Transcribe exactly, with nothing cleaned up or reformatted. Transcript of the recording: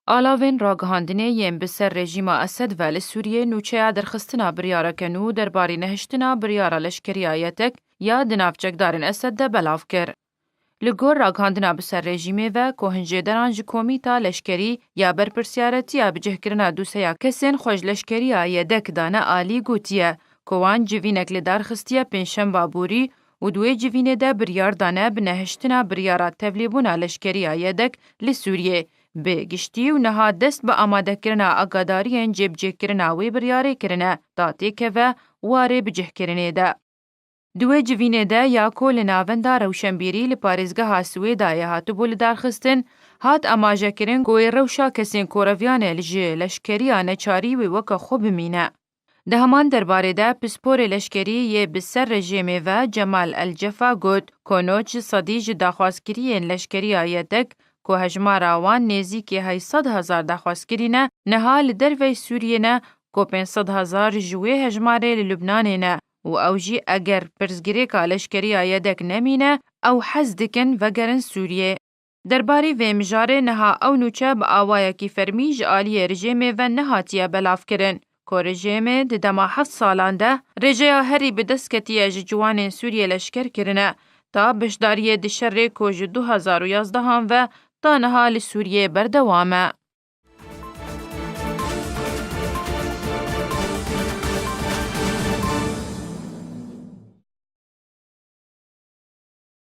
Alavên ragihandinê yên bi ser rejîma Esed ve li Sûriyê nûçeya derxistina biryareke nû derbarî nehiştina biryara leşkerî ya YETEK ya di nav çekdarên Esed de belav kir. Li gor ragihandina bi ser rejîmê ve ku hin jêderan ji komîta leşkerî ya berpirsiyaretiya bicihkirina dûseya kesên xwe ji leşkeriya YEDEK dane alî, gotiye ku wan civînek li dar xistiye pêncşemba borî û di wê civînê de biryar dane bi nehiştina biryara tevlîbûna leşkeriya YEDEK li Sûriyê bi giştî û niha dest bi amadekirina agadariyên cêbicêkirina wê biryarê kirine, ta têkeve warê bicihkirinê de. Di wê civînê de ya ku li navenda rewşenbîrî li parêzgeha Swêdayê hatibû lidarxistin, hat amajekirin ku wê rewşa kesên ku reviyane li ji leşkeriya neçarî wê weke xwe bimîne. Di heman derbarê de pisporê leşkerî yê bi ser rejêmê ve Cemal El Cefa got ku nod ji sedî ji daxwazkiriyên leşkeriya YEDEK ku hejmara wan nêzîkî heşt sed hezar daxwazkirî ne, niha li dervey Sûriyê ne ku pênc sed hezar ji wê hejmarê li Lubnanê ne û ew jî eger pirsgirêka leşkeriya YEDEK nemîne, ew hez dikin vegerin Sûriyê. Derbarî vê mijarê niha ew nûçe bi awayekî fermî ji aliyê rejêmê ve nehatiye belavkirin, ku rejêmê di dema heft salan de rêjeya herî bi dest ketiye ji ciwanên Sûriyê leşker kirine, ta beşdariyê di şerê ku ji du hezar û yazdehan ve ta niha li Sûriyê berdewam e.